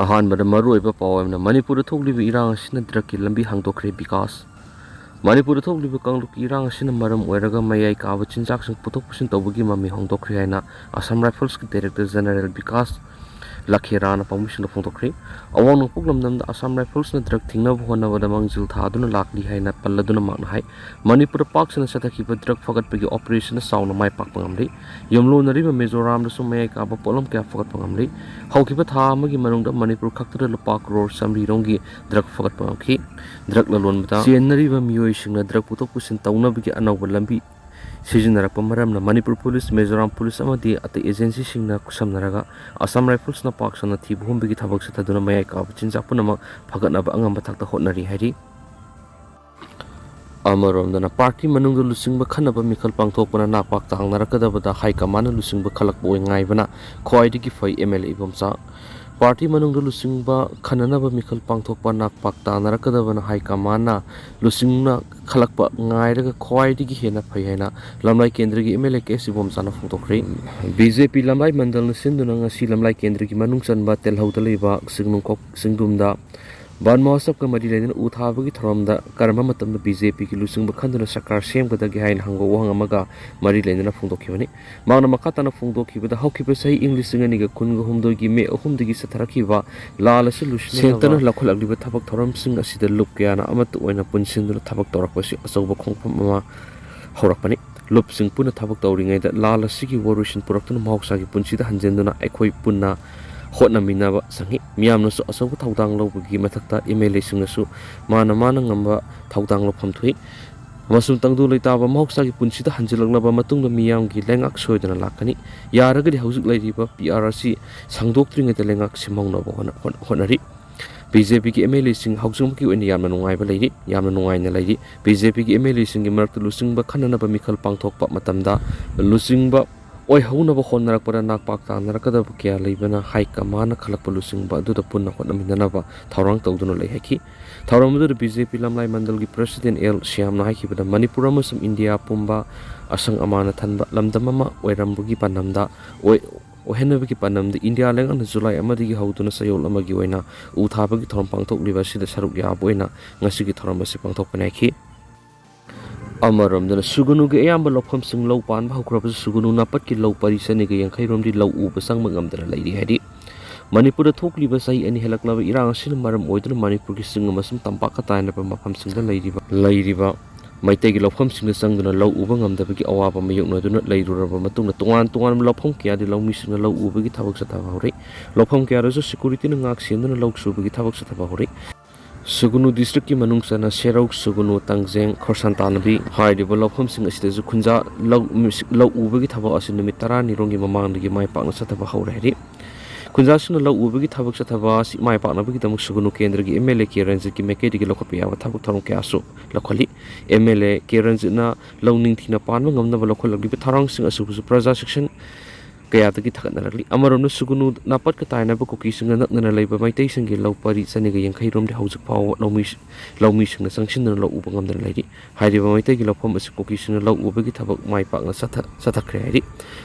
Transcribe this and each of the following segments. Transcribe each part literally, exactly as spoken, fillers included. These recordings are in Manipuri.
ꯑꯍꯥꯟꯕꯗ ꯃꯔꯨꯑꯣꯏꯕ ꯄꯥꯎ ꯑꯃꯅ, ꯃꯅꯤꯄꯨꯔꯗ ꯊꯣꯛꯂꯤꯕ ꯏꯔꯥꯡ ꯑꯁꯤꯅ ꯗ꯭ꯔꯒꯀꯤ ꯂꯝꯕꯤ ꯍꯥꯡꯗꯣꯛꯈ꯭ꯔꯦ꯫ ꯕꯤꯀꯥꯁ꯫ ꯃꯅꯤꯄꯨꯔꯗ ꯊꯣꯛꯂꯤꯕ ꯀꯥꯡꯂꯨꯞꯀꯤ ꯏꯔꯥꯡ ꯑꯁꯤꯅ ꯃꯔꯝ ꯑꯣꯏꯔꯒ ꯃꯌꯥꯏ ꯀꯥꯕ ꯆꯤꯟꯖꯥꯛꯁꯤꯡ ꯄꯨꯊꯣꯛ ꯄꯨꯁꯤꯟ ꯇꯧꯕꯒꯤ ꯃꯃꯤ ꯍꯣꯡꯗꯣꯛꯈ꯭ꯔꯦ ꯍꯥꯏꯅ ꯑꯁꯥꯝ ꯔꯥꯏꯐꯜꯁꯀꯤ ꯗꯥꯏꯔꯦꯛꯇꯔ ꯖꯦꯅꯔꯦꯜ ꯕꯤꯀꯥꯁ ꯂꯈꯦꯔꯥꯅ ꯄꯥꯎꯃꯤꯁꯤꯡꯗ ꯐꯣꯡꯗꯣꯛꯈ꯭ꯔꯦ꯫ ꯑꯋꯥꯡ ꯅꯣꯡꯄꯣꯛ ꯂꯝꯗꯝꯗ ꯑꯁꯥꯝ ꯔꯥꯏꯐꯜꯁꯅ ꯗ꯭ꯔꯒ ꯊꯤꯡꯅꯕ ꯍꯣꯠꯅꯕꯗ ꯃꯥꯡꯖꯤꯜ ꯊꯥꯗꯨꯅ ꯂꯥꯛꯂꯤ ꯍꯥꯏꯅ ꯄꯜꯂꯗꯨꯅ ꯃꯍꯥꯛꯅ ꯍꯥꯏ, ꯃꯅꯤꯄꯨꯔꯗ ꯄꯥꯛ ꯁꯟꯅ ꯆꯠꯊꯈꯤꯕ ꯗ꯭ꯔꯒ ꯐꯒꯠꯄꯒꯤ ꯑꯣꯄꯔꯦꯁꯟꯅ ꯆꯥꯎꯅ ꯃꯥꯏ ꯄꯥꯛꯄ ꯉꯝꯂꯤ꯫ ꯌꯨꯝꯂꯣꯟꯅꯔꯤꯕ ꯃꯤꯖꯣꯔꯥꯝꯗꯁꯨ ꯃꯌꯥꯏ ꯀꯥꯕ ꯄꯣꯠꯂꯝ ꯀꯌꯥ ꯐꯒꯠꯄ ꯉꯝꯂꯤ꯫ ꯍꯧꯈꯤꯕ ꯊꯥ ꯑꯃꯒꯤ ꯃꯅꯨꯡꯗ ꯃꯅꯤꯄꯨꯔ ꯈꯛꯇꯗ ꯂꯨꯄꯥ ꯀ꯭ꯔꯣꯔ ꯆꯥꯃꯔꯤ ꯔꯣꯝꯒꯤ ꯗ꯭ꯔꯒ ꯐꯒꯠꯄ ꯉꯝꯈꯤ꯫ ꯗ꯭ꯔꯒ ꯂꯂꯣꯟꯕꯗ ꯆꯦꯟꯅꯔꯤꯕ ꯃꯤꯑꯣꯏꯁꯤꯡꯅ ꯗ꯭ꯔꯒ ꯄꯨꯊꯣꯛ ꯄꯨꯁꯤꯟ ꯇꯧꯅꯕꯒꯤ ꯑꯅꯧꯕ ꯂꯝꯕꯤ ꯁꯤꯖꯤꯟꯅꯔꯛꯄ ꯃꯔꯝꯅ ꯃꯅꯤꯄꯨꯔ ꯄꯨꯂꯤꯁ, ꯃꯤꯖꯣꯔꯥꯝ ꯄꯨꯂꯤꯁ ꯑꯃꯗꯤ ꯑꯇꯩ ꯑꯦꯖꯦꯟꯁꯤꯁꯤꯡꯅ ꯈꯨꯠꯁꯝꯅꯔꯒ ꯑꯁꯥꯝ ꯔꯥꯏꯐꯜꯁꯅ ꯄꯥꯛ ꯁꯟꯅ ꯊꯤꯕ ꯍꯨꯝꯕꯒꯤ ꯊꯕꯛ ꯆꯠꯊꯗꯨꯅ ꯃꯌꯥꯏ ꯀꯥꯕ ꯆꯤꯟꯖꯥꯛ ꯄꯨꯝꯅꯃꯛ ꯐꯒꯠꯅꯕ ꯑꯉꯝꯕ ꯊꯥꯛꯇ ꯍꯣꯠꯅꯔꯤ ꯍꯥꯏꯔꯤ꯫ ꯑꯃꯔꯣꯝꯗꯅ ꯄꯥꯔꯇꯤ ꯃꯅꯨꯡꯗ ꯂꯨꯆꯤꯡꯕ ꯈꯟꯅꯕ ꯃꯤꯈꯜ ꯄꯥꯡꯊꯣꯛꯄꯅ ꯅꯥꯛꯄꯥꯛ ꯇꯥꯡꯅꯔꯛꯀꯗꯕꯗ ꯍꯥꯏ ꯀꯃꯥꯟꯅ ꯂꯨꯆꯤꯡꯕ ꯈꯜꯂꯛꯄ ꯑꯣꯏ ꯉꯥꯏꯕꯅ ꯈ꯭ꯋꯥꯏꯗꯒꯤ ꯐꯩ, ꯑꯦꯝ ꯑꯦꯜ ꯑꯦ ꯏꯕꯣꯝꯆꯥ꯫ ꯄꯥꯔꯇꯤ ꯃꯅꯨꯡꯗ ꯂꯨꯆꯤꯡꯕ ꯈꯟꯅꯅꯕ ꯃꯤꯈꯜ ꯄꯥꯡꯊꯣꯛꯄ ꯅꯥꯛꯄꯥꯛ ꯇꯥꯡꯅꯔꯛꯀꯗꯕꯅ ꯍꯥꯏ ꯀꯃꯥꯟꯅ ꯂꯨꯆꯤꯡꯅ ꯈꯜꯂꯛꯄ ꯉꯥꯏꯔꯒ ꯈ꯭ꯋꯥꯏꯗꯒꯤ ꯍꯦꯟꯅ ꯐꯩ ꯍꯥꯏꯅ ꯂꯝꯂꯥꯏ ꯀꯦꯟꯗ꯭ꯔꯒꯤ M L A K S ꯏꯕꯣꯝꯆꯥꯅ ꯐꯣꯡꯗꯣꯛꯈ꯭ꯔꯦ꯫ ꯕꯤ ꯖꯦ ꯄꯤ ꯂꯝꯂꯥꯏ ꯃꯟꯗꯜꯅ ꯁꯤꯟꯗꯨꯅ ꯉꯁꯤ ꯂꯝꯂꯥꯏ ꯀꯦꯟꯗ꯭ꯔꯒꯤ ꯃꯅꯨꯡ ꯆꯟꯕ ꯇꯦꯜꯍꯧꯗ ꯂꯩꯕ ꯆꯤꯡꯅꯨꯡꯈꯣꯛ ꯆꯤꯡꯗꯨꯝꯗ ꯕꯟ ꯃꯍꯣꯠꯁꯕꯀ ꯃꯔꯤ ꯂꯩꯅꯅ ꯎ ꯊꯥꯕꯒꯤ ꯊꯧꯔꯝꯗ ꯀꯔꯝꯕ ꯃꯇꯝꯗ ꯕꯤ ꯖꯦ ꯄꯤꯒꯤ ꯂꯨꯆꯤꯡꯕ ꯈꯟꯗꯨꯅ ꯁꯔꯀꯥꯔ ꯁꯦꯝꯒꯗꯒꯦ ꯍꯥꯏꯅ ꯍꯪꯕ ꯋꯥꯍꯪ ꯑꯃꯒ ꯃꯔꯤ ꯂꯩꯅꯅ ꯐꯣꯡꯗꯣꯛꯈꯤꯕꯅꯤ꯫ ꯃꯍꯥꯛꯅ ꯃꯈꯥ ꯇꯥꯅ ꯐꯣꯡꯗꯣꯛꯈꯤꯕꯗ, ꯍꯧꯈꯤꯕ ꯆꯍꯤ ꯏꯪ ꯂꯤꯁꯤꯡ ꯑꯅꯤꯒ ꯀꯨꯟꯒ ꯍꯨꯝꯗꯣꯏꯒꯤ ꯃꯦ ꯑꯍꯨꯝꯗꯒꯤ ꯆꯠꯊꯔꯛꯈꯤꯕ ꯂꯥꯜ ꯑꯁꯤ ꯂꯨꯁꯤꯟꯅꯅꯕ ꯁꯦꯡꯇꯅ ꯂꯧꯈꯠꯂꯛꯂꯤꯕ ꯊꯕꯛ ꯊꯧꯔꯝꯁꯤꯡ ꯑꯁꯤꯗ ꯂꯨꯞ ꯀꯌꯥꯅ ꯑꯃꯠꯇ ꯑꯣꯏꯅ ꯄꯨꯟꯁꯤꯟꯗꯨꯅ ꯊꯕꯛ ꯇꯧꯔꯛꯄꯁꯤ ꯑꯆꯧꯕ ꯈꯣꯡꯐꯝ ꯑꯃ ꯍꯧꯔꯛꯄꯅꯤ꯫ ꯂꯨꯞꯁꯤꯡ ꯄꯨꯟꯅ ꯊꯕꯛ ꯇꯧꯔꯤꯉꯩꯗ ꯂꯥꯜ ꯑꯁꯤꯒꯤ ꯋꯥꯔꯣꯏꯁꯤꯟ ꯄꯨꯔꯛꯇꯨꯅ ꯃꯍꯧꯁꯥꯒꯤ ꯄꯨꯟꯁꯤꯗ ꯍꯟꯖꯤꯟꯗꯨꯅ ꯑꯩꯈꯣꯏ ꯄꯨꯟꯅ ꯍꯣꯠꯅꯃꯤꯟꯅꯕ ꯆꯪꯏ꯫ ꯃꯤꯌꯥꯝꯅꯁꯨ ꯑꯆꯧꯕ ꯊꯧꯗꯥꯡ ꯂꯧꯕꯒꯤ ꯃꯊꯛꯇ ꯑꯦꯝ ꯑꯦꯜ ꯑꯦꯁꯤꯡꯅꯁꯨ ꯃꯥꯅ ꯃꯥꯅ ꯉꯝꯕ ꯊꯧꯗꯥꯡ ꯂꯧꯐꯝ ꯊꯣꯛꯏ꯫ ꯑꯃꯁꯨꯡ ꯇꯪꯗꯨ ꯂꯩꯇꯥꯕ ꯃꯍꯧꯁꯥꯒꯤ ꯄꯨꯟꯁꯤꯗ ꯍꯟꯖꯤꯜꯂꯛꯂꯕ ꯃꯇꯨꯡꯗ ꯃꯤꯌꯥꯝꯒꯤ ꯂꯩꯉꯥꯛ ꯁꯣꯏꯗꯅ ꯂꯥꯛꯀꯅꯤ꯫ ꯌꯥꯔꯒꯗꯤ ꯍꯧꯖꯤꯛ ꯂꯩꯔꯤꯕ ꯄꯤ ꯑꯥꯔ ꯑꯁꯤ ꯁꯪꯗꯣꯛꯇ꯭ꯔꯤꯉꯩꯗ ꯂꯩꯉꯥꯛ ꯁꯦꯝꯍꯧꯅꯕ ꯍꯣꯠꯅ-, ꯍꯣꯠ-, ꯍꯣꯠꯅꯔꯤ꯫ ꯕꯤ ꯖꯦ ꯄꯤꯒꯤ ꯑꯦꯝ ꯑꯦꯜ ꯑꯦꯁꯤꯡ ꯍꯧꯖꯤꯛꯃꯛꯀꯤ ꯑꯣꯏꯅ ꯌꯥꯝꯅ ꯅꯨꯡꯉꯥꯏꯕ ꯂꯩꯔꯤ, ꯌꯥꯝꯅ ꯅꯨꯡꯉꯥꯏꯅ ꯂꯩꯔꯤ꯫ ꯕꯤ ꯖꯦ ꯄꯤꯒꯤ ꯑꯦꯝ ꯑꯦꯜ ꯑꯦꯁꯤꯡꯒꯤ ꯃꯔꯛꯇ ꯂꯨꯆꯤꯡꯕ ꯈꯟꯅꯅꯕ ꯃꯤꯈꯜ ꯄꯥꯡꯊꯣꯛꯄ ꯃꯇꯝꯗ ꯂꯨꯆꯤꯡꯕ ꯑꯣꯏꯍꯧꯅꯕ ꯍꯣꯠꯅꯔꯛꯄꯗ ꯅꯥꯛꯄꯥꯛ ꯇꯥꯅꯔꯛꯀꯗꯕ ꯀꯌꯥ ꯂꯩꯕꯅ ꯍꯥꯏ ꯀꯃꯥꯟꯅ ꯈꯜꯂꯛꯄ ꯂꯨꯆꯤꯡꯕ ꯑꯗꯨꯗ ꯄꯨꯟꯅ ꯍꯣꯠꯅꯃꯤꯟꯅꯅꯕ ꯊꯧꯔꯥꯡ ꯇꯧꯗꯨꯅ ꯂꯩ ꯍꯥꯏꯈꯤ꯫ ꯊꯧꯔꯝ ꯑꯗꯨꯗ B J P ꯂꯝꯂꯥꯏ ꯃꯟꯗꯜꯒꯤ president L ꯁ꯭ꯌꯥꯝꯅ ꯍꯥꯏꯈꯤꯕꯗ, Manipur ꯑꯃꯁꯨꯡ ꯏꯟꯗꯤꯌꯥ ꯄꯨꯝꯕ ꯑꯁꯪ ꯑꯃꯥꯟꯅ ꯊꯟꯕ ꯂꯝꯗꯝ ꯑꯃ ꯑꯣꯏꯔꯝꯕꯒꯤ ꯄꯥꯟꯗꯝꯗ ꯑꯣꯏ-, ꯑꯣꯏꯍꯟꯅꯕꯒꯤ ꯄꯥꯟꯗꯝꯗ ꯏꯟꯗꯤꯌꯥ ꯂꯩꯉꯥꯛꯅ ꯖꯨꯂꯥꯏ ꯑꯃꯗꯒꯤ ꯍꯧꯗꯨꯅ ꯆꯌꯣꯜ ꯑꯃꯒꯤ ꯑꯣꯏꯅ ꯎ ꯊꯥꯕꯒꯤ ꯊꯧꯔꯝ ꯄꯥꯡꯊꯣꯛꯂꯤꯕ ꯑꯁꯤꯗ ꯁꯔꯨꯛ ꯌꯥꯕ ꯑꯣꯏꯅ ꯉꯁꯤꯒꯤ ꯊꯧꯔꯝ ꯑꯁꯤ ꯄꯥꯡꯊꯣꯛꯄꯅꯤ ꯍꯥꯏꯈꯤ꯫ ꯑꯃꯔꯣꯝꯗꯅ ꯁꯨꯒꯅꯨꯒꯤ ꯑꯌꯥꯝꯕ ꯂꯧꯐꯝꯁꯤꯡ ꯂꯧ ꯄꯥꯟꯕ ꯍꯧꯈ꯭ꯔꯕꯁꯨ ꯁꯨꯒꯅꯨ ꯅꯥꯄꯠꯀꯤ ꯂꯧ ꯄꯔꯤ ꯆꯅꯤꯒ ꯌꯥꯡꯈꯩ ꯔꯣꯝꯗꯤ ꯂꯧ ꯎꯕ ꯆꯪꯕ ꯉꯝꯗꯅ ꯂꯩꯔꯤ ꯍꯥꯏꯔꯤ꯫ ꯃꯅꯤꯄꯨꯔꯗ ꯊꯣꯛꯂꯤꯕ ꯆꯍꯤ ꯑꯅꯤ ꯍꯦꯜꯂꯛꯂꯕ ꯏꯔꯥꯡ ꯑꯁꯤꯅ ꯃꯔꯝ ꯑꯣꯏꯗꯨꯅ ꯃꯅꯤꯄꯨꯔꯒꯤ ꯆꯤꯡ ꯑꯃꯁꯨꯡ ꯇꯝꯄꯥꯛꯀ ꯇꯥꯏꯅꯕ ꯃꯐꯝꯁꯤꯡꯗ ꯂꯩꯔꯤꯕ, ꯂꯩꯔꯤꯕ ꯃꯩꯇꯩꯒꯤ ꯂꯧꯐꯝꯁꯤꯡꯗ ꯆꯪꯗꯨꯅ ꯂꯧ ꯎꯕ ꯉꯝꯗꯕꯒꯤ ꯑꯋꯥꯕ ꯃꯥꯌꯣꯛꯅꯗꯨꯅ ꯂꯩꯔꯨꯔꯕ ꯃꯇꯨꯡꯗ ꯇꯣꯉꯥꯟ ꯇꯣꯉꯥꯟꯕ ꯂꯧꯐꯝ ꯀꯌꯥꯗꯤ ꯂꯧꯃꯤꯁꯤꯡꯅ ꯂꯧ ꯎꯕꯒꯤ ꯊꯕꯛ ꯆꯠꯊꯕ ꯍꯧꯔꯦ꯫ ꯂꯧꯐꯝ ꯀꯌꯥꯗꯁꯨ ꯁꯦꯀꯨꯔꯤꯇꯤꯅ ꯉꯥꯛ ꯁꯦꯟꯗꯨꯅ ꯂꯧ ꯁꯨꯕꯒꯤ ꯊꯕꯛ ꯆꯠꯊꯕ ꯍꯧꯔꯦ꯫ ꯁꯨꯒꯅꯨ ꯗꯤꯁꯇ꯭ꯔꯤꯛꯀꯤ ꯃꯅꯨꯡ ꯆꯟꯅ ꯁꯦꯔꯧ, ꯁꯨꯒꯅꯨ, ꯇꯥꯡꯖꯦꯡ, ꯈꯣꯔꯁꯥꯟ ꯇꯥꯟꯅꯕꯤ ꯍꯥꯏꯔꯤꯕ ꯂꯧꯐꯝꯁꯤꯡ ꯑꯁꯤꯗꯁꯨ ꯈꯨꯟꯖꯥ ꯂꯧ, ꯂꯧ ꯎꯕꯒꯤ ꯊꯕꯛ ꯑꯁꯤ ꯅꯨꯃꯤꯠ ꯇꯔꯥꯅꯤꯔꯣꯝꯒꯤ ꯃꯃꯥꯡꯗꯒꯤ ꯃꯥꯏ ꯄꯥꯛꯅ ꯆꯠꯊꯕ ꯍꯧꯔꯦ ꯍꯥꯏꯔꯤ꯫ ꯈꯨꯟꯖꯥꯁꯤꯡꯅ ꯂꯧ ꯎꯕꯒꯤ ꯊꯕꯛ ꯆꯠꯊꯕ ꯑꯁꯤ ꯃꯥꯏ ꯄꯥꯛꯅꯕꯒꯤꯗꯃꯛ ꯁꯨꯒꯅꯨ ꯀꯦꯟꯗ꯭ꯔꯒꯤ ꯑꯦꯝ ꯑꯦꯜ ꯑꯦ ꯀꯦ ꯔꯟꯖꯤꯠꯀꯤ ꯃꯥꯏꯀꯩꯗꯒꯤ ꯂꯧꯈꯠꯄ ꯌꯥꯕ ꯊꯕꯛ ꯊꯧꯔꯝ ꯀꯌꯥꯁꯨ ꯂꯧꯈꯠꯂꯤ꯫ ꯑꯦꯝ ꯑꯦꯜ ꯑꯦ ꯀꯦ ꯔꯟꯖꯤꯠꯅ ꯂꯧ ꯅꯤꯡꯊꯤꯅ ꯄꯥꯟꯕ ꯉꯝꯅꯕ ꯂꯧꯈꯠꯂꯛꯂꯤꯕ ꯊꯧꯔꯥꯡꯁꯤꯡ ꯑꯁꯤꯕꯨꯁꯨ ꯄ꯭ꯔꯖꯥ ꯁꯦꯛꯁꯟ ꯀꯌꯥꯗꯒꯤ ꯊꯥꯒꯠꯅꯔꯛꯂꯤ꯫ ꯑꯃꯔꯣꯝꯗ ꯁꯨꯒꯅꯨ ꯅꯥꯄꯠꯀ ꯇꯥꯏꯅꯕ ꯀꯨꯀꯤꯁꯤꯡꯒ ꯅꯛꯅꯅ ꯂꯩꯕ ꯃꯩꯇꯩꯁꯤꯡꯒꯤ ꯂꯧ ꯄꯔꯤ ꯆꯅꯤꯒ ꯌꯥꯡꯈꯩ ꯔꯣꯝꯗꯤ ꯍꯧꯖꯤꯛ ꯐꯥꯎꯕ ꯂꯧꯃꯤ, ꯂꯧꯃꯤꯁꯤꯡꯅ ꯆꯪꯁꯤꯟꯗꯨꯅ ꯂꯧ ꯎꯕ ꯉꯝꯗꯅ ꯂꯩꯔꯤ꯫ ꯍꯥꯏꯔꯤꯕ ꯃꯩꯇꯩꯒꯤ ꯂꯧꯐꯝ ꯑꯁꯤ ꯀꯨꯀꯤꯁꯤꯡꯅ ꯂꯧ ꯎꯕꯒꯤ ꯊꯕꯛ ꯃꯥꯏ ꯄꯥꯛꯅ ꯆꯠꯊ-, ꯆꯠꯊꯈ꯭ꯔꯦ ꯍꯥꯏꯔꯤ꯫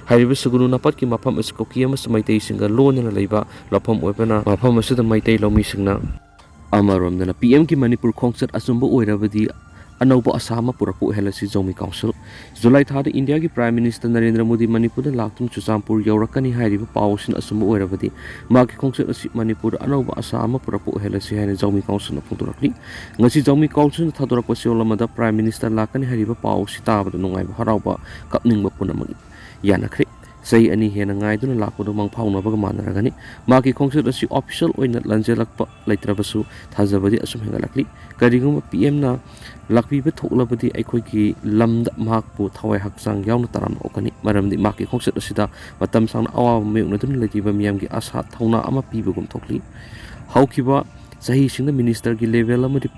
ꯍꯥꯏꯔꯤꯕ ꯁꯨꯒꯅꯨ ꯅꯥꯄꯠꯀꯤ ꯃꯐꯝ ꯑꯁꯤ ꯀꯨꯀꯤ ꯑꯃꯁꯨꯡ ꯃꯩꯇꯩꯁꯤꯡꯒ ꯂꯣꯟꯅꯅ ꯂꯩꯕ ꯂꯧꯐꯝ ꯑꯣꯏꯕꯅ ꯃꯐꯝ ꯑꯁꯤꯗ ꯃꯩꯇꯩ ꯂꯧꯃꯤꯁꯤꯡꯅ ꯑꯃꯔꯣꯝꯗꯅ ꯄꯤ ꯑꯦꯝꯒꯤ ꯃꯅꯤꯄꯨꯔ ꯈꯣꯡꯆꯠ ꯑꯆꯨꯝꯕ ꯑꯣꯏꯔꯕꯗꯤ ꯑꯅꯧꯕ ꯑꯁꯥ ꯑꯃ ꯄꯨꯔꯛꯄ ꯑꯣꯏꯍꯜꯂꯁꯤ ꯖꯧꯃꯤ ꯀꯥꯎꯟꯁꯤꯜ꯫ ꯖꯨꯂꯥꯏ ꯊꯥꯗ ꯏꯟꯗꯤꯌꯥꯒꯤ ꯄ꯭ꯔꯥꯏꯝ ꯃꯤꯅꯤꯁꯇꯔ ꯅꯔꯦꯟꯗ꯭ꯔ ꯃꯣꯗꯤ ꯃꯅꯤꯄꯨꯔꯗ ꯂꯥꯛꯇꯨꯅ ꯆꯨꯔꯆꯥꯟꯄꯨꯔ ꯌꯧꯔꯛꯀꯅꯤ ꯍꯥꯏꯔꯤꯕ ꯄꯥꯎ ꯑꯁꯤꯅ ꯑꯆꯨꯝꯕ ꯑꯣꯏꯔꯕꯗꯤ ꯃꯍꯥꯛꯀꯤ ꯈꯣꯡꯆꯠ ꯑꯁꯤ ꯃꯅꯤꯄꯨꯔꯗ ꯑꯅꯧꯕ ꯑꯁꯥ ꯑꯃ ꯄꯨꯔꯛꯄ ꯑꯣꯏꯍꯜꯂꯁꯤ ꯍꯥꯏꯅ ꯖꯧꯃꯤ ꯀꯥꯎꯟꯁꯤꯜꯅ ꯐꯣꯡꯗꯣꯔꯛꯂꯤ꯫ ꯉꯁꯤ ꯖꯧꯃꯤ ꯀꯥꯎꯟꯁꯤꯜꯅ ꯊꯥꯗꯣꯔꯛꯄ ꯆꯌꯣꯜ ꯑꯃꯗ ꯄ꯭ꯔꯥꯏꯝ ꯃꯤꯅꯤꯁꯇꯔ ꯂꯥꯛꯀꯅꯤ ꯍꯥꯏꯔꯤꯕ ꯄꯥꯎ ꯑꯁꯤ ꯇꯥꯕꯗ ꯅꯨꯡꯉꯥꯏꯕ, ꯍꯔꯥꯎꯕ, ꯀꯞꯅꯤꯡꯕ ꯄꯨꯝꯅꯃꯛ ꯌꯥꯅꯈ꯭ꯔꯦ꯫ ꯆꯍꯤ ꯑꯅꯤ ꯍꯦꯟꯅ ꯉꯥꯏꯗꯨꯅ ꯂꯥꯛꯄꯗꯨ ꯃꯪ ꯐꯥꯎꯅꯕꯒ ꯃꯥꯟꯅꯔꯒꯅꯤ꯫ ꯃꯍꯥꯛꯀꯤ ꯈꯣꯡꯆꯠ ꯑꯁꯤ ꯑꯣꯐꯤꯁꯤꯌꯦꯜ ꯑꯣꯏꯅ ꯂꯥꯟꯖꯦꯜꯂꯛꯄ ꯂꯩꯇ꯭ꯔꯕꯁꯨ ꯊꯥꯖꯕꯗꯤ ꯑꯁꯨꯝ ꯍꯦꯟꯒꯠꯂꯛꯂꯤ꯫ ꯀꯔꯤꯒꯨꯝꯕ ꯄꯤ ꯑꯦꯝꯅ ꯂꯥꯛꯄꯤꯕ ꯊꯣꯛꯂꯕꯗꯤ ꯑꯩꯈꯣꯏꯒꯤ ꯂꯝꯗ ꯃꯍꯥꯛꯄꯨ ꯊꯋꯥꯏ ꯍꯛꯆꯥꯡ ꯌꯥꯎꯅ ꯇꯔꯥꯝꯅ ꯑꯣꯛꯀꯅꯤ꯫ ꯃꯔꯝꯗꯤ ꯃꯍꯥꯛꯀꯤ ꯈꯣꯡꯆꯠ ꯑꯁꯤꯗ ꯃꯇꯝ ꯁꯥꯡꯅ ꯑꯋꯥꯕ ꯃꯥꯌꯣꯛꯅꯗꯨꯅ ꯂꯩꯔꯤꯕ ꯃꯤꯌꯥꯝꯒꯤ ꯑꯥꯁꯥ ꯊꯧꯅꯥ ꯑꯃ ꯄꯤꯕꯒꯨꯝ ꯊꯣꯛꯂꯤ꯫ ꯍꯧꯈꯤꯕ ꯆꯍꯤꯁꯤꯡꯗ ꯃꯤꯅꯤꯁꯇꯔꯒꯤ ꯂꯦꯚꯦꯜ ꯑꯃꯗꯤ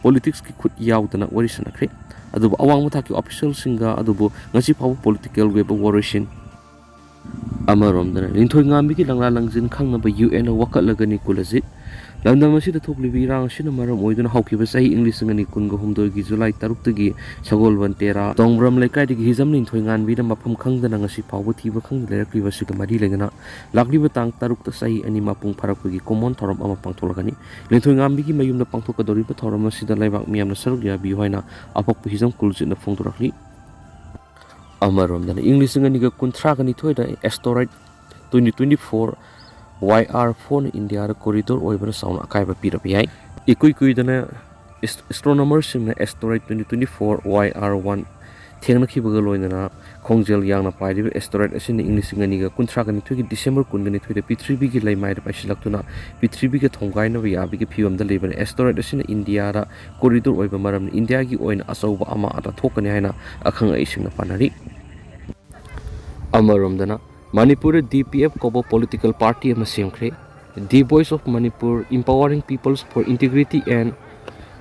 ꯄꯣꯂꯤꯇꯤꯛꯁꯀꯤ ꯈꯨꯠ ꯌꯥꯎꯗꯅ ꯋꯥꯔꯤ ꯁꯥꯟꯅꯈ꯭ꯔꯦ꯫ ꯑꯗꯨꯕꯨ ꯑꯋꯥꯡꯕ ꯊꯥꯛꯀꯤ ꯑꯣꯐꯤꯁꯤꯌꯦꯜꯁꯤꯡꯒ ꯑꯗꯨꯕꯨ ꯉꯁꯤ ꯐꯥꯎꯕ ꯄꯣꯂꯤꯇꯤꯀꯦꯜꯒꯤ ꯑꯣꯏꯕ ꯋꯥꯔꯣꯏꯁꯤꯟ ꯑꯃꯔꯣꯝꯗꯅ, ꯂꯤꯟꯊꯣꯏ ꯉꯥꯝꯕꯤꯒꯤ ꯂꯪꯂꯥ ꯂꯪꯖꯤꯟ ꯈꯪꯅꯕ ꯌꯨ ꯑꯦꯟꯅ ꯋꯥꯀꯠꯂꯒꯅꯤ ꯀꯨꯂꯖꯤꯠ꯫ ꯂꯝꯗꯝ ꯑꯁꯤꯗ ꯊꯣꯛꯂꯤꯕ ꯏꯔꯥꯡ ꯑꯁꯤꯅ ꯃꯔꯝ ꯑꯣꯏꯗꯨꯅ ꯍꯧꯈꯤꯕ ꯆꯍꯤ ꯏꯪ ꯂꯤꯁꯤꯡ ꯑꯅꯤ ꯀꯨꯟꯒ ꯍꯨꯝꯗꯣꯏꯒꯤ ꯖꯨꯂꯥꯏ ꯇꯔꯨꯛꯇꯒꯤ ꯁꯒꯣꯜꯕꯟ ꯇꯦꯔꯥ ꯇꯣꯡꯕ꯭ꯔꯝ ꯂꯩꯀꯥꯏꯗꯒꯤ ꯍꯤꯖꯝ ꯂꯤꯟꯊꯣꯏ ꯉꯥꯟꯕꯤꯅ ꯃꯐꯝ ꯈꯪꯗꯅ ꯉꯁꯤ ꯐꯥꯎꯕ ꯊꯤꯕ ꯈꯪꯗ ꯂꯩꯔꯛꯂꯤꯕ ꯑꯁꯤꯒ ꯃꯔꯤ ꯂꯩꯅꯅ ꯂꯥꯛꯂꯤꯕ ꯇꯥꯡ ꯇꯔꯨꯛꯇ ꯆꯍꯤ ꯑꯅꯤ ꯃꯄꯨꯡ ꯐꯥꯔꯛꯄꯒꯤ ꯀꯨꯝꯑꯣꯟ ꯊꯧꯔꯝ ꯑꯃ ꯄꯥꯡꯊꯣꯛꯂꯒꯅꯤ꯫ ꯂꯤꯟꯊꯣꯏ ꯉꯥꯝꯕꯤꯒꯤ ꯃꯌꯨꯝꯗ ꯄꯥꯡꯊꯣꯛꯀꯗꯧꯔꯤꯕ ꯊꯧꯔꯝ ꯑꯁꯤꯗ ꯂꯩꯕꯥꯛ ꯃꯤꯌꯥꯝꯅ ꯁꯔꯨꯛ ꯌꯥꯕꯤꯌꯨ ꯍꯥꯏꯅ ꯑꯄꯣꯛꯄ ꯍꯤꯖꯝ ꯀꯨꯜꯖꯤꯠꯅ ꯐꯣꯡꯗꯣꯔꯛꯂꯤ꯫ ꯑꯃꯔꯣꯝꯗꯅ, ꯏꯪ ꯂꯤꯁꯤꯡ ꯑꯅꯤꯒ ꯀꯨꯟꯊ꯭ꯔꯥꯒ ꯅꯤꯊꯣꯏꯗ asteroid twenty twenty-four Y R four ꯅ ꯏꯟꯗꯤꯌꯥꯗ corridor ꯑꯣꯏꯕꯅ ꯆꯥꯎꯅ ꯑꯀꯥꯏꯕ ꯄꯤꯔꯕ ꯌꯥꯏ꯫ ꯏꯀꯨꯏ ꯀꯨꯏꯗꯅ ꯑꯦꯁ-, astronomerꯁꯤꯡꯅ asteroid twenty twenty-four Y R one ꯊꯦꯡꯅꯈꯤꯕꯒ ꯂꯣꯏꯅꯅ ꯈꯣꯡꯖꯦꯜ ꯌꯥꯡꯅ ꯄꯥꯏꯔꯤꯕ asteroid ꯑꯁꯤꯅ ꯏꯪ ꯂꯤꯁꯤꯡ ꯑꯅꯤꯒ ꯀꯨꯟꯊ꯭ꯔꯥꯒ ꯅꯤꯊꯣꯏꯒꯤ ꯗꯤꯁꯦꯝꯕꯔ ꯀꯨꯟꯒ ꯅꯤꯊꯣꯏꯗ ꯄ꯭ꯔꯤꯊꯤꯕꯤꯒꯤ ꯂꯩꯃꯥꯏꯗ ꯄꯥꯏꯁꯤꯜꯂꯛꯇꯨꯅ ꯄ꯭ꯔꯤꯊꯤꯕꯤꯒ ꯊꯣꯡꯒꯥꯏꯅꯕ ꯌꯥꯕꯒꯤ ꯐꯤꯕꯝꯗ ꯂꯩꯕꯅ꯫ Asteroid ꯑꯁꯤꯅ ꯏꯟꯗꯤꯌꯥꯗ corridor ꯑꯣꯏꯕ ꯃꯔꯝꯅ ꯏꯟꯗꯤꯌꯥꯒꯤ ꯑꯣꯏꯅ ꯑꯆꯧꯕ ꯑꯃꯥꯡ ꯑꯇꯥ ꯊꯣꯛꯀꯅꯤ ꯍꯥꯏꯅ ꯑꯈꯪ ꯑꯍꯩꯁꯤꯡꯅ ꯄꯥꯅꯔꯤ꯫ ꯑꯃꯔꯣꯝꯗꯅ, ꯃꯅꯤꯄꯨꯔꯗ D P F ꯀꯧꯕ political party ꯑꯃ ꯁꯦꯝꯈ꯭ꯔꯦ꯫ The Voice of Manipur, Empowering Peoples for Integrity and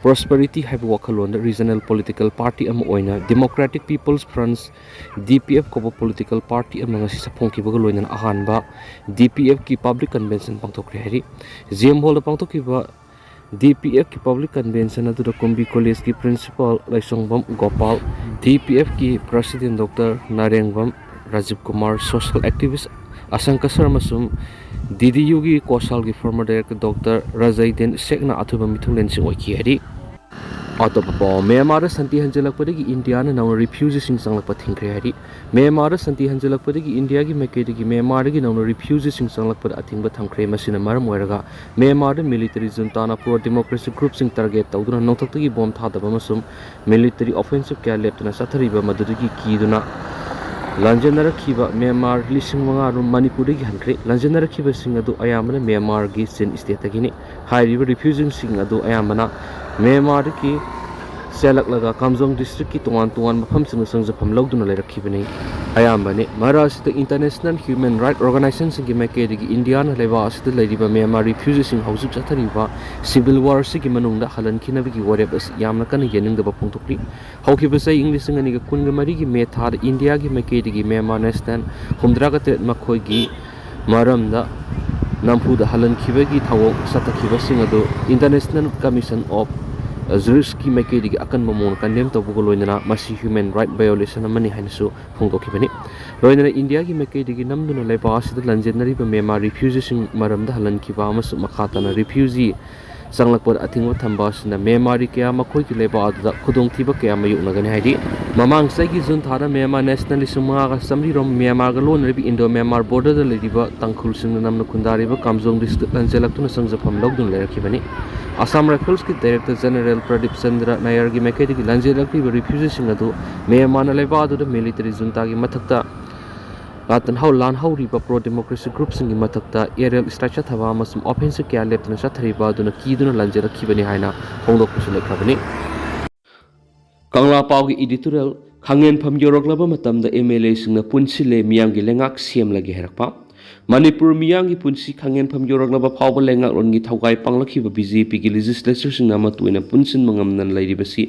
Prosperity ꯍꯥꯏꯕ ꯋꯥꯈꯜꯂꯣꯟꯗ regional political party ꯑꯃ ꯑꯣꯏꯅ Democratic People's Front, D P F ꯀꯧꯕ political party ꯑꯃ ꯉꯁꯤ ꯁꯛꯐꯣꯡꯈꯤꯕꯒ ꯂꯣꯏꯅꯅ ꯑꯍꯥꯟꯕ D P F ꯀꯤ public convention ꯄꯥꯡꯊꯣꯛꯈ꯭ꯔꯦ ꯍꯥꯏꯔꯤ꯫ J M Hall ꯗ ꯄꯥꯡꯊꯣꯛꯈꯤꯕ D P F ꯀꯤ public convention ꯑꯗꯨꯗ ꯀꯨꯝꯕꯤ College ꯀꯤ principal ꯂꯥꯏꯁꯣꯡꯕꯝ Gopal, D P F ꯀꯤ president Doctor ꯅꯥꯔꯦꯡꯕꯝ Rajiv Kumar, social activist ꯑꯁꯪꯀ ꯁꯔꯃꯁꯨꯝ, D D U ꯒꯤ ꯀꯣꯁꯥꯜꯒꯤ former director Doctor ꯔꯖꯩꯗꯤꯟ ꯁꯦꯈꯅ ꯑꯊꯨꯕ ꯃꯤꯊꯨꯡꯂꯦꯟꯁꯤꯡ ꯑꯣꯏꯈꯤ ꯍꯥꯏꯔꯤ꯫ ꯑꯇꯣꯞꯄ ꯄꯥꯎ, ꯃ꯭ꯌꯥꯟꯃꯥꯔꯗ ꯁꯥꯟꯇꯤ ꯍꯟꯖꯤꯜꯂꯛꯄꯗꯒꯤ ꯏꯟꯗꯤꯌꯥꯅ ꯅꯧꯅ refugeeꯁꯤꯡ ꯆꯪꯂꯛꯄ ꯊꯤꯡꯈ꯭ꯔꯦ ꯍꯥꯏꯔꯤ꯫ ꯃ꯭ꯌꯥꯟꯃꯥꯔꯗ ꯁꯥꯟꯇꯤ ꯍꯟꯖꯤꯜꯂꯛꯄꯗꯒꯤ ꯏꯟꯗꯤꯌꯥꯒꯤ ꯃꯥꯏꯀꯩꯗꯒꯤ ꯃ꯭ꯌꯥꯟꯃꯥꯔꯗꯒꯤ ꯅꯧꯅ refugeeꯁꯤꯡ ꯆꯪꯂꯛꯄꯗ ꯑꯊꯤꯡꯕ ꯊꯝꯈ꯭ꯔꯦ꯫ ꯃꯁꯤꯅ ꯃꯔꯝ ꯑꯣꯏꯔꯒ ꯃ꯭ꯌꯥꯟꯃꯥꯔꯗ military juntaꯅ pro democracy groupꯁꯤꯡ target ꯇꯧꯗꯨꯅ ꯅꯣꯡꯊꯛꯇꯒꯤ bomb ꯊꯥꯗꯕ ꯑꯃꯁꯨꯡ military offensive ꯀꯌꯥ ꯂꯦꯞꯇꯅ ꯆꯠꯊꯔꯤꯕ ꯃꯗꯨꯗꯒꯤ ꯀꯤꯗꯨꯅ ꯂꯥꯟꯖꯦꯟꯅꯔꯛꯈꯤꯕ ꯃ꯭ꯌꯥꯟꯃꯥꯔ ꯂꯤꯁꯤꯡ ꯃꯉꯥ ꯔꯣꯝ ꯃꯅꯤꯄꯨꯔꯗꯒꯤ ꯍꯟꯈ꯭ꯔꯦ꯫ ꯂꯥꯟꯖꯦꯟꯅꯔꯛꯈꯤꯕꯁꯤꯡ ꯑꯗꯨ ꯑꯌꯥꯝꯕꯅ ꯃ꯭ꯌꯥꯟꯃꯥꯔꯒꯤ ꯆꯤꯟ stateꯇꯒꯤꯅꯤ꯫ ꯍꯥꯏꯔꯤꯕ refugeeꯁꯤꯡ ꯑꯗꯨ ꯑꯌꯥꯝꯕꯅ ꯃ꯭ꯌꯥꯟꯃꯥꯔꯗꯒꯤ ꯆꯦꯜꯂꯛꯂꯒ ꯀꯥꯝꯖꯣꯡ ꯗꯤꯁꯇ꯭ꯔꯤꯛꯀꯤ ꯇꯣꯉꯥꯟ ꯇꯣꯉꯥꯟꯕ ꯃꯐꯝꯁꯤꯡꯗ ꯆꯪꯖꯐꯝ ꯂꯧꯗꯨꯅ ꯂꯩꯔꯛꯈꯤꯕꯅꯤ꯫ ꯑꯌꯥꯝꯕꯅꯤ ꯃꯔꯛ ꯑꯁꯤꯗ ꯏꯟꯇꯔꯅꯦꯁꯅꯦꯜ ꯍ꯭ꯌꯨꯃꯦꯟ ꯔꯥꯏꯠ ꯑꯣꯔꯒꯅꯥꯏꯖꯦꯁꯟꯁꯤꯡꯒꯤ ꯃꯥꯏꯀꯩꯗꯒꯤ ꯏꯟꯗꯤꯌꯥꯅ ꯂꯩꯕꯥꯛ ꯑꯁꯤꯗ ꯂꯩꯔꯤꯕ ꯃ꯭ꯌꯥꯟꯃꯥꯔ ꯔꯤꯐ꯭ꯌꯨꯖꯤꯁꯤꯡ ꯍꯧꯖꯤꯛ ꯆꯠꯊꯔꯤꯕ ꯁꯤꯚꯤꯜ ꯋꯥꯔꯁꯤꯒꯤ ꯃꯅꯨꯡꯗ ꯍꯜꯍꯟꯈꯤꯅꯕꯒꯤ ꯋꯥꯔꯦꯞ ꯑꯁꯤ ꯌꯥꯝꯅ ꯀꯟꯅ ꯌꯥꯅꯤꯡꯗꯕ ꯐꯣꯡꯗꯣꯛꯂꯤ꯫ ꯍꯧꯈꯤꯕ ꯆꯍꯤ ꯏꯪ ꯂꯤꯁꯤꯡ ꯑꯅꯤꯒ ꯀꯨꯟꯒ ꯃꯔꯤꯒꯤ ꯃꯦ ꯊꯥꯗ ꯏꯟꯗꯤꯌꯥꯒꯤ ꯃꯥꯏꯀꯩꯗꯒꯤ ꯃ꯭ꯌꯥꯟꯃꯥꯔ ꯅꯦꯁꯅꯦꯜ ꯍꯨꯝꯗ꯭ꯔꯥꯒ ꯇꯔꯦꯠ ꯃꯈꯣꯏꯒꯤ ꯃꯔꯝꯗ ꯅꯝꯐꯨꯗ ꯍꯜꯍꯟꯈꯤꯕꯒꯤ ꯊꯧꯑꯣꯡ ꯆꯠꯊꯈꯤꯕꯁꯤꯡ ꯑꯗꯨ ꯏꯟꯇꯔꯅꯦꯁꯅꯦꯜ ꯀꯃꯤꯁꯟ ꯑꯣꯐ ꯖꯨꯔꯤꯁꯀꯤ ꯃꯥꯏꯀꯩꯗꯒꯤ ꯑꯀꯟꯕ ꯃꯑꯣꯡꯗ ꯀꯟꯗꯦꯝ ꯇꯧꯕꯒ ꯂꯣꯏꯅꯅ ꯃꯁꯤ ꯍ꯭ꯌꯨꯃꯦꯟ ꯔꯥꯏꯠ ꯚꯥꯏꯑꯣꯂꯦꯁꯟ ꯑꯃꯅꯤ ꯍꯥꯏꯅꯁꯨ ꯐꯣꯡꯗꯣꯛꯈꯤꯕꯅꯤ꯫ ꯂꯣꯏꯅꯅ ꯏꯟꯗꯤꯌꯥꯒꯤ ꯃꯥꯏꯀꯩꯗꯒꯤ ꯅꯝꯗꯨꯅ ꯂꯩꯕꯥꯛ ꯑꯁꯤꯗ ꯂꯥꯟꯖꯦꯟꯅꯔꯤꯕ ꯃ꯭ꯌꯥꯟꯃꯥꯔ ꯔꯤꯐ꯭ꯌꯨꯖꯤꯁꯤꯡ ꯃꯔꯝꯗ ꯍꯜꯍꯟꯈꯤꯕ ꯑꯃꯁꯨꯡ ꯃꯈꯥ ꯇꯥꯅ ꯔꯤꯐ꯭ꯌꯨꯖꯤ ꯆꯪꯂꯛꯄꯗ ꯑꯊꯤꯡꯕ ꯊꯝꯕ ꯑꯁꯤꯅ ꯃ꯭ꯌꯥꯟꯃꯥꯔꯤ ꯀꯌꯥ ꯃꯈꯣꯏꯒꯤ ꯂꯩꯕꯥꯛ ꯑꯗꯨꯗ ꯈꯨꯗꯣꯡꯊꯤꯕ ꯀꯌꯥ ꯃꯥꯌꯣꯛꯅꯒꯅꯤ ꯍꯥꯏꯔꯤ꯫ ꯃꯃꯥꯡ ꯆꯍꯤꯒꯤ ꯖꯨꯟ ꯊꯥꯗ ꯃ꯭ꯌꯥꯟꯃꯥꯔ ꯅꯦꯁꯅꯦꯜ ꯂꯤꯁꯤꯡ ꯃꯉꯥꯒ ꯆꯥꯃꯔꯤ ꯔꯣꯝ ꯃ꯭ꯌꯥꯟꯃꯥꯔꯒ ꯂꯣꯟꯅꯔꯤꯕ ꯏꯟꯗꯣ ꯃ꯭ꯌꯥꯟꯃꯥꯔ ꯕꯣꯔꯗꯔꯗ ꯂꯩꯔꯤꯕ ꯇꯥꯡꯈꯨꯜꯁꯤꯡꯅ ꯅꯝꯅ ꯈꯨꯟꯗꯥꯔꯤꯕ ꯀꯥꯝꯖꯣꯡ ꯗꯤꯁꯇ꯭ꯔꯤꯛꯇ ꯂꯥꯟꯖꯦꯜꯂꯛꯇꯨꯅ ꯆꯪꯖꯐꯝ ꯂꯧꯗꯨꯅ ꯂꯩꯔꯛꯈꯤꯕꯅꯤ꯫ ꯑꯁꯥꯝ ꯔꯥꯏꯐꯜꯁꯀꯤ ꯗꯥꯏꯔꯦꯛꯇꯔ ꯖꯦꯅꯔꯦꯜ ꯄ꯭ꯔꯗꯤꯞ ꯆꯟꯗ꯭ꯔ ꯅꯥꯌꯔꯒꯤ ꯃꯥꯏꯀꯩꯗꯒꯤ ꯂꯥꯟꯖꯦꯜꯂꯛꯂꯤꯕ ꯔꯤꯐ꯭ꯌꯨꯖꯤꯁꯤꯡ ꯑꯗꯨ ꯃ꯭ꯌꯥꯟꯃꯥꯔꯅ ꯂꯩꯕꯥꯛ ꯑꯗꯨꯗ ꯃꯤꯂꯤꯇꯔꯤ ꯖꯨꯟꯇꯥꯒꯤ ꯃꯊꯛꯇ ꯂꯥꯟꯍꯧ-, ꯂꯥꯟꯍꯧꯔꯤꯕ ꯄ꯭ꯔꯣ ꯗꯦꯃꯣꯀ꯭ꯔꯦꯁꯤ ꯒ꯭ꯔꯨꯞꯁꯤꯡꯒꯤ ꯃꯊꯛꯇ ꯑꯦꯔꯤꯌꯦꯜ ꯁ꯭ꯇ꯭ꯔꯥꯏꯛ ꯆꯠꯊꯕ ꯑꯃꯁꯨꯡ ꯑꯣꯐꯦꯟꯁꯤꯞ ꯀꯌꯥ ꯂꯦꯞꯇꯅ ꯆꯠꯊꯔꯤꯕ ꯑꯗꯨꯅ ꯀꯤꯗꯨꯅ ꯂꯥꯟꯖꯦꯜꯂꯛꯈꯤꯕꯅꯤ ꯍꯥꯏꯅ ꯐꯣꯡꯗꯣꯛꯄꯁꯨ ꯂꯩꯈ꯭ꯔꯕꯅꯤ꯫ ꯀꯪꯂꯥ ꯄꯥꯎꯒꯤ ꯏꯗꯤꯇꯣꯔꯤꯌꯦꯜ, ꯈꯥꯡꯉꯦꯟꯐꯝ ꯌꯧꯔꯛꯂꯕ ꯃꯇꯝꯗ ꯑꯦꯝ ꯑꯦꯜ ꯑꯦꯁꯤꯡꯅ ꯄꯨꯟꯁꯤꯜꯂꯦ, ꯃꯤꯌꯥꯝꯒꯤ ꯂꯩꯉꯥꯛ ꯁꯦꯝꯂꯒꯦ ꯍꯥꯏꯔꯛꯄ꯫ ꯃꯅꯤꯄꯨꯔ ꯃꯤꯌꯥꯝꯒꯤ ꯄꯨꯟꯁꯤ ꯈꯥꯡꯉꯦꯟꯐꯝ ꯌꯧꯔꯛꯂꯕ ꯐꯥꯎꯕ ꯂꯩꯉꯥꯛꯂꯣꯟꯒꯤ ꯊꯧꯒꯥꯏ ꯄꯥꯡꯂꯛꯈꯤꯕ ꯕꯤ ꯖꯦ ꯄꯤꯒꯤ ꯂꯦꯖꯤꯁꯂꯦꯆꯔꯁꯤꯡꯅ ꯑꯃꯠꯇ ꯑꯣꯏꯅ ꯄꯨꯟꯁꯤꯟꯕ ꯉꯝꯗꯅ ꯂꯩꯔꯤꯕꯁꯤ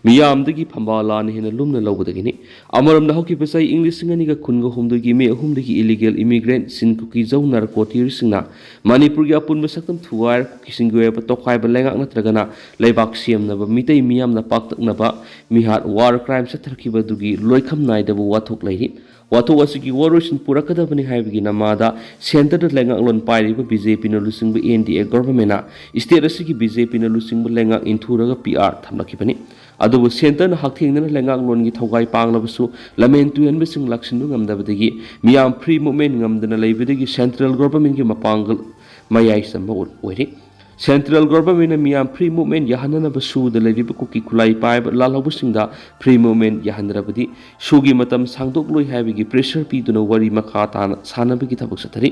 ꯃꯤꯌꯥꯝꯗꯒꯤ ꯐꯝꯕꯥꯂꯥꯅ ꯍꯦꯟꯅ ꯂꯨꯝꯅ ꯂꯧꯕꯗꯒꯤꯅꯤ꯫ ꯑꯃꯔꯣꯝꯗ, ꯍꯧꯈꯤꯕ ꯆꯍꯤ ꯏꯪ ꯂꯤꯁꯤꯡ ꯑꯅꯤꯒ ꯀꯨꯟꯒ ꯍꯨꯝꯗꯣꯏꯒꯤ ꯃꯦ ꯑꯍꯨꯝꯗꯒꯤ ꯏꯂꯤꯒꯦꯜ ꯏꯃꯤꯒ꯭ꯔꯦꯟꯠ, ꯆꯤꯟ, ꯀꯨꯀꯤ, ꯖꯧ, ꯅꯥꯔꯀꯣ ꯇꯦꯔꯣꯔꯤꯁꯁꯤꯡꯅ ꯃꯅꯤꯄꯨꯔꯒꯤ ꯑꯄꯨꯟꯕ ꯁꯛꯇꯝ ꯊꯨꯒꯥꯏꯔ ꯀꯨꯀꯤꯁꯤꯡꯒꯤ ꯑꯣꯏꯕ ꯇꯣꯈꯥꯏꯕ ꯂꯩꯉꯥꯛ ꯅꯠꯇ꯭ꯔꯒꯅ ꯂꯩꯕꯥꯛ ꯁꯦꯝꯅꯕ ꯃꯤꯇꯩ ꯃꯤꯌꯥꯝꯅ ꯄꯥꯛꯇꯛꯅꯕ ꯃꯤꯍꯥꯠ, ꯋꯥꯔ ꯀ꯭ꯔꯥꯏꯝ ꯆꯠꯊꯔꯛꯈꯤꯕ ꯑꯗꯨꯒꯤ ꯂꯣꯏꯈꯝ ꯅꯥꯏꯗꯕ ꯋꯥꯊꯣꯛ ꯂꯩꯔꯤ꯫ ꯋꯥꯊꯣꯛ ꯑꯁꯤꯒꯤ ꯋꯥꯔꯣꯏꯁꯤꯟ ꯄꯨꯔꯛꯀꯗꯕꯅꯤ ꯍꯥꯏꯕꯒꯤ ꯅꯃꯥꯗ ꯁꯦꯟꯇꯔꯗ ꯂꯩꯉꯥꯛꯂꯣꯟ ꯄꯥꯏꯔꯤꯕ ꯕꯤ ꯖꯦ ꯄꯤꯅ ꯂꯨꯆꯤꯡꯕ ꯑꯦꯟ ꯗꯤ ꯑꯦ ꯒꯣꯚꯔꯟꯃꯦꯟꯠꯅ ꯁ꯭ꯇꯦꯠ ꯑꯁꯤꯒꯤ ꯕꯤ ꯖꯦ ꯄꯤꯅ ꯂꯨꯆꯤꯡꯕ ꯂꯩꯉꯥꯛ ꯏꯟꯊꯨꯔꯒ ꯄꯤ ꯑꯥꯔ ꯊꯝꯂꯛꯈꯤꯕꯅꯤ꯫ ꯑꯗꯨꯕꯨ ꯁꯦꯟꯇꯔꯅ ꯍꯛꯊꯦꯡꯅꯅ ꯂꯩꯉꯥꯛꯂꯣꯟꯒꯤ ꯊꯧꯒꯥꯏ ꯄꯥꯡꯂꯕꯁꯨ ꯂꯝꯍꯦꯟ ꯇꯨꯍꯦꯟꯕꯁꯤꯡ ꯂꯥꯛꯁꯤꯟꯕ ꯉꯝꯗꯕꯗꯒꯤ ꯃꯤꯌꯥꯝ ꯐ꯭ꯔꯤ ꯃꯨꯚꯃꯦꯟꯠ ꯉꯝꯗꯅ ꯂꯩꯕꯗꯒꯤ ꯁꯦꯟꯇ꯭ꯔꯦꯜ ꯒꯣꯚꯔꯟꯃꯦꯟꯠꯀꯤ ꯃꯄꯥꯡꯒꯜ ꯃꯌꯥꯏ ꯆꯝꯕ ꯑꯣꯏꯔꯤ꯫ Central Government ꯅ ꯃꯤꯌꯥꯝ free movement ꯌꯥꯍꯟꯅꯅꯕ ꯁꯨꯗ ꯂꯩꯔꯤꯕ ꯀꯨꯀꯤ ꯈꯨꯠꯂꯥꯏ ꯄꯥꯏꯕ ꯂꯥꯜꯍꯧꯕꯁꯤꯡꯗ free movement ꯌꯥꯍꯟꯗ꯭ꯔꯕꯗꯤ ꯁꯨꯒꯤ ꯃꯇꯝ ꯁꯥꯡꯗꯣꯛꯂꯣꯏ ꯍꯥꯏꯕꯒꯤ pressure ꯄꯤꯗꯨꯅ ꯋꯥꯔꯤ ꯃꯈꯥ ꯇꯥꯅ ꯁꯥꯟꯅꯕꯒꯤ ꯊꯕꯛ ꯆꯠꯊꯔꯤ꯫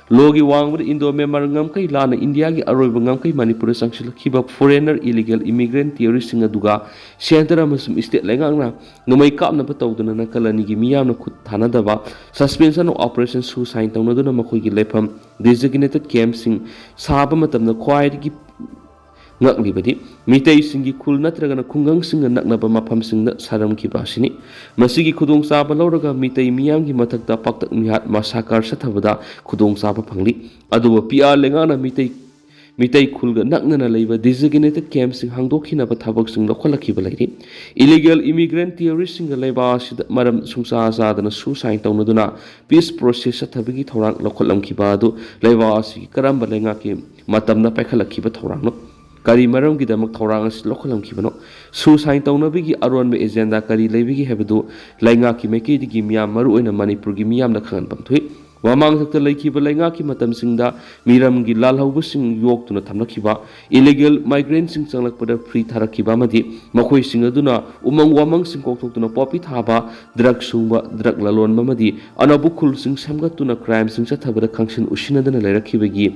ꯂꯣꯒꯤ ꯋꯥꯡꯃꯗ Indo Myanmar ꯉꯝꯈꯩ ꯂꯥꯟꯅ ꯏꯟꯗꯤꯌꯥꯒꯤ ꯑꯔꯣꯏꯕ ꯉꯝꯈꯩ ꯃꯅꯤꯄꯨꯔꯗ ꯆꯪꯁꯤꯜꯂꯛꯈꯤꯕ foreigner illegal immigrant ꯇꯤꯑꯣꯔꯤꯁꯁꯤꯡ ꯑꯗꯨꯒ ꯁꯦꯟꯇꯔ ꯑꯃꯁꯨꯡ ꯏꯁꯇꯦꯠ ꯂꯩꯉꯥꯛꯅ ꯅꯣꯡꯃꯩ ꯀꯥꯞꯅꯕ ꯇꯧꯗꯨꯅ ꯅꯥꯀꯜ ꯑꯅꯤꯒꯤ ꯃꯤꯌꯥꯝꯅ ꯈꯨꯠ ꯊꯥꯅꯗꯕ suspension of operation ꯁꯨ ꯁꯥꯏꯟ ꯇꯧꯅꯗꯨꯅ ꯃꯈꯣꯏꯒꯤ ꯂꯩꯐꯝ designated campꯁꯤꯡ ꯁꯥꯕ ꯃꯇꯝꯗ ꯈ꯭ꯋꯥꯏꯗꯒꯤ ꯉꯛꯂꯤꯕꯗꯤ ꯃꯤꯇꯩꯁꯤꯡꯒꯤ ꯈꯨꯜ ꯅꯠꯇ꯭ꯔꯒꯅ ꯈꯨꯡꯒꯪꯁꯤꯡꯒ ꯅꯛꯅꯕ ꯃꯐꯝꯁꯤꯡꯗ ꯁꯥꯔꯝꯈꯤꯕ ꯑꯁꯤꯅꯤ꯫ ꯃꯁꯤꯒꯤ ꯈꯨꯗꯣꯡꯆꯥꯕ ꯂꯧꯔꯒ ꯃꯤꯇꯩ ꯃꯤꯌꯥꯝꯒꯤ ꯃꯊꯛꯇ ꯄꯥꯛꯇꯛ ꯃꯤꯍꯥꯠ ꯃꯁꯥꯀꯥꯔ ꯆꯠꯊꯕꯗ ꯈꯨꯗꯣꯡꯆꯥꯕ ꯐꯪꯂꯤ꯫ ꯑꯗꯨꯕꯨ ꯄꯤ ꯑꯥꯔ ꯂꯩꯉꯥꯛꯅ ꯃꯤꯇꯩ ꯃꯤꯇꯩ ꯈꯨꯜꯒ ꯅꯛꯅꯅ ꯂꯩꯕ designated campꯁꯤꯡ ꯍꯥꯡꯗꯣꯛꯈꯤꯅꯕ ꯊꯕꯛꯁꯤꯡ ꯂꯧꯈꯠꯂꯛꯈꯤꯕ ꯂꯩꯔꯤ꯫ Illegal immigrant ꯇꯤꯑꯣꯔꯤꯁꯁꯤꯡꯒ ꯂꯩꯕꯥꯛ ꯑꯁꯤꯗ ꯃꯔꯝ ꯁꯨꯡꯆꯥ ꯆꯥꯗꯅ ꯁꯨ ꯁꯥꯏꯟ ꯇꯧꯅꯗꯨꯅ peace process ꯆꯠꯊꯕꯒꯤ ꯊꯧꯔꯥꯡ ꯂꯧꯈꯠꯂꯝꯈꯤꯕ ꯑꯗꯨ ꯂꯩꯕꯥꯛ ꯑꯁꯤꯒꯤ ꯀꯔꯝꯕ ꯂꯩꯉꯥꯛꯀꯤ ꯃꯇꯝꯗ ꯄꯥꯏꯈꯠꯂꯛꯈꯤꯕ ꯊꯧꯔꯥꯡꯅꯣ? ꯀꯔꯤ ꯃꯔꯝꯒꯤꯗꯃꯛ ꯊꯧꯔꯥꯡ ꯑꯁꯤ ꯂꯧꯈꯠꯂꯝꯈꯤꯕꯅꯣ? ꯁꯨ ꯁꯥꯏꯟ ꯇꯧꯅꯕꯒꯤ ꯑꯔꯣꯟꯕ agenda ꯀꯔꯤ ꯂꯩꯕꯒꯦ ꯍꯥꯏꯕꯗꯨ ꯂꯩꯉꯥꯛꯀꯤ ꯃꯥꯏꯀꯩꯗꯒꯤ ꯃꯤꯌꯥꯝ, ꯃꯔꯨꯑꯣꯏꯅ ꯃꯅꯤꯄꯨꯔꯒꯤ ꯃꯤꯌꯥꯝꯗ ꯈꯪꯍꯟꯐꯝ ꯊꯣꯛꯏ꯫ ꯃꯃꯥꯡꯊꯛꯇ ꯂꯩꯈꯤꯕ ꯂꯩꯉꯥꯛꯀꯤ ꯃꯇꯝꯁꯤꯡꯗ ꯃꯤꯔꯝꯒꯤ ꯂꯥꯜꯍꯧꯕꯁꯤꯡ ꯌꯣꯛꯇꯨꯅ ꯊꯝꯂꯛꯈꯤꯕ, illegal migrantꯁꯤꯡ ꯆꯪꯂꯛꯄꯗ free ꯊꯥꯔꯛꯈꯤꯕ ꯑꯃꯗꯤ ꯃꯈꯣꯏꯁꯤꯡ ꯑꯗꯨꯅ ꯎꯃꯪ ꯋꯥꯃꯪꯁꯤꯡ ꯀꯣꯛꯊꯣꯛꯇꯨꯅ poppy ꯊꯥꯕ, drug ꯁꯨꯡꯕ, drug ꯂꯂꯣꯟꯕ ꯑꯃꯗꯤ ꯑꯅꯧꯕ ꯈꯨꯜꯁꯤꯡ ꯁꯦꯝꯒꯠꯇꯨꯅ crimeꯁꯤꯡ ꯆꯠꯊꯕꯗ ꯈꯪꯁꯤꯟ ꯎꯁꯤꯟꯅꯗꯅ ꯂꯩꯔꯛꯈꯤꯕꯒꯤ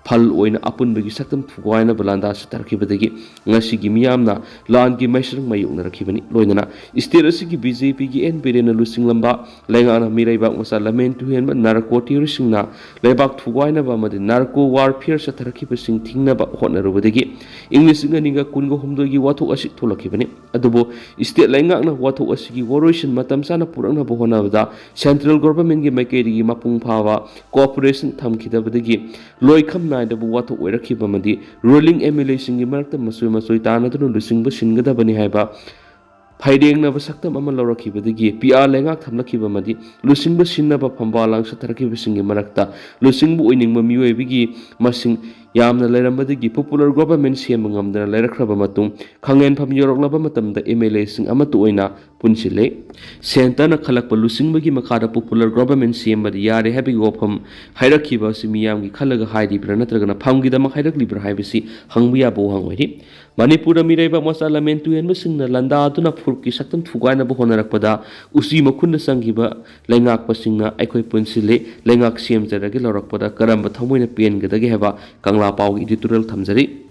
ꯐꯜ ꯑꯣꯏꯅ ꯑꯄꯨꯟꯕꯒꯤ ꯁꯛꯇꯝ ꯊꯨꯒꯥꯏꯅꯕ ꯂꯥꯟꯗꯥ ꯆꯠꯊꯔꯛꯈꯤꯕꯗꯒꯤ ꯉꯁꯤꯒꯤ ꯃꯤꯌꯥꯝꯅ ꯂꯥꯟꯒꯤ ꯃꯩꯁꯤꯔꯪ ꯃꯥꯌꯣꯛꯅꯔꯛꯈꯤꯕꯅꯤ꯫ ꯂꯣꯏꯅꯅ state ꯑꯁꯤꯒꯤ BJPꯒꯤ ꯑꯦꯟ ꯕꯤꯔꯦꯟꯅ ꯂꯨꯆꯤꯡꯂꯝꯕ ꯂꯩꯉꯥꯛꯅ ꯃꯤꯔꯩꯕꯥꯛ ꯃꯆꯥ ꯂꯝꯍꯦꯟ ꯇꯨꯍꯦꯟꯕ narco terroristꯁꯤꯡꯅ ꯂꯩꯕꯥꯛ ꯊꯨꯒꯥꯏꯅꯕ ꯑꯃꯗꯤ narco warfare ꯆꯠꯊꯔꯛꯈꯤꯕꯁꯤꯡ ꯊꯤꯡꯅꯕ ꯍꯣꯠꯅꯔꯨꯕꯗꯒꯤ ꯏꯪ ꯂꯤꯁꯤꯡ ꯑꯅꯤꯒ ꯀꯨꯟꯒ ꯍꯨꯝꯗꯣꯏꯒꯤ ꯋꯥꯊꯣꯛ ꯑꯁꯤ ꯊꯣꯛꯂꯛꯈꯤꯕꯅꯤ꯫ ꯑꯗꯨꯕꯨ state ꯂꯩꯉꯥꯛꯅ ꯋꯥꯊꯣꯛ ꯑꯁꯤꯒꯤ ꯋꯥꯔꯣꯏꯁꯤꯟ ꯃꯇꯝ ꯆꯥꯅ ꯄꯨꯔꯛꯅꯕ ꯍꯣꯠꯅꯕꯗ central governmentꯒꯤ ꯃꯥꯏꯀꯩꯗꯒꯤ ꯃꯄꯨꯡ ꯐꯥꯕ cooperation ꯊꯝꯈꯤꯗꯕꯗꯒꯤ ꯂꯣꯏꯈꯝ ꯅꯥꯏꯗꯕ ꯋꯥꯊꯣꯛ ꯑꯣꯏꯔꯛꯈꯤꯕ ꯑꯃꯗꯤ ruling MLAꯁꯤꯡꯒꯤ ꯃꯔꯛꯇ ꯃꯆꯣꯏ ꯃꯆꯣꯏ ꯇꯥꯟꯅꯗꯨꯅ ꯂꯨꯆꯤꯡꯕ ꯁꯤꯟꯒꯗꯕꯅꯤ ꯍꯥꯏꯕ ꯐꯩꯔꯦꯡꯅꯕ ꯁꯛꯇꯝ ꯑꯃ ꯂꯧꯔꯛꯈꯤꯕꯗꯒꯤ ꯄꯤ ꯑꯥꯔ ꯂꯩꯉꯥꯛ ꯊꯝꯂꯛꯈꯤꯕ ꯑꯃꯗꯤ ꯂꯨꯆꯤꯡꯕ ꯁꯤꯟꯅꯕ ꯐꯝꯕꯥꯜ ꯂꯥꯡ ꯆꯠꯊꯔꯛꯈꯤꯕꯁꯤꯡꯒꯤ ꯃꯔꯛꯇ ꯂꯨꯆꯤꯡꯕ ꯑꯣꯏꯅꯤꯡꯕ ꯃꯤꯑꯣꯏꯕꯒꯤ ꯃꯁꯤꯡ ꯌꯥꯝꯅ ꯂꯩꯔꯝꯕꯗꯒꯤ popular government ꯁꯦꯝꯕ ꯉꯝꯗꯅ ꯂꯩꯔꯛꯈ꯭ꯔꯕ ꯃꯇꯨꯡ ꯈꯪꯍꯦꯟꯐꯝ ꯌꯧꯔꯛꯂꯕ ꯃꯇꯝꯗ ꯑꯦꯝ ꯑꯦꯜ ꯑꯦꯁꯤꯡ ꯑꯃꯠꯇ ꯑꯣꯏꯅ ꯄꯨꯟꯁꯤꯜꯂꯤ꯫ ꯁꯦꯟꯇꯔꯅ ꯈꯜꯂꯛꯄ ꯂꯨꯆꯤꯡꯕꯒꯤ ꯃꯈꯥꯗ popular government ꯁꯦꯝꯕꯗ ꯌꯥꯔꯦ ꯍꯥꯏꯕꯒꯤ ꯋꯥꯐꯝ ꯍꯥꯏꯔꯛꯈꯤꯕ ꯑꯁꯤ ꯃꯤꯌꯥꯝꯒꯤ ꯈꯜꯂꯒ ꯍꯥꯏꯔꯤꯕ꯭ꯔꯥ ꯅꯠꯇ꯭ꯔꯒꯅ ꯐꯝꯒꯤꯗꯃꯛ ꯍꯥꯏꯔꯛꯂꯤꯕ꯭ꯔꯥ ꯍꯥꯏꯕꯁꯤ ꯍꯪꯕ ꯌꯥꯕ ꯋꯥꯍꯪ ꯑꯣꯏꯔꯤ꯫ ꯃꯅꯤꯄꯨꯔꯗ ꯃꯤꯔꯩꯕꯥꯛ ꯃꯆꯥ ꯂꯝꯍꯦꯟ ꯇꯨꯍꯦꯟꯕꯁꯤꯡꯅ ꯂꯥꯟꯗꯥꯗꯨꯅ ꯐꯨꯔꯨꯞꯀꯤ ꯁꯛꯇꯝ ꯊꯨꯒꯥꯏꯅꯕ ꯍꯣꯠꯅꯔꯛꯄꯗ ꯎꯆꯤ ꯃꯈꯨꯟꯗ ꯆꯪꯈꯤꯕ ꯂꯩꯉꯥꯛꯄꯁꯤꯡꯅ ꯑꯩꯈꯣꯏ ꯄꯨꯟꯁꯤꯜꯂꯤ, ꯂꯩꯉꯥꯛ ꯁꯦꯝꯖꯔꯒꯦ ꯂꯧꯔꯛꯄꯗ ꯀꯔꯝꯕ ꯊꯃꯣꯏꯅ ꯄꯦꯟꯒꯗꯒꯦ ꯍꯥꯏꯕ ꯀꯪꯂꯥ ꯄꯥꯎꯒꯤ editorial ꯊꯝꯖꯔꯤ꯫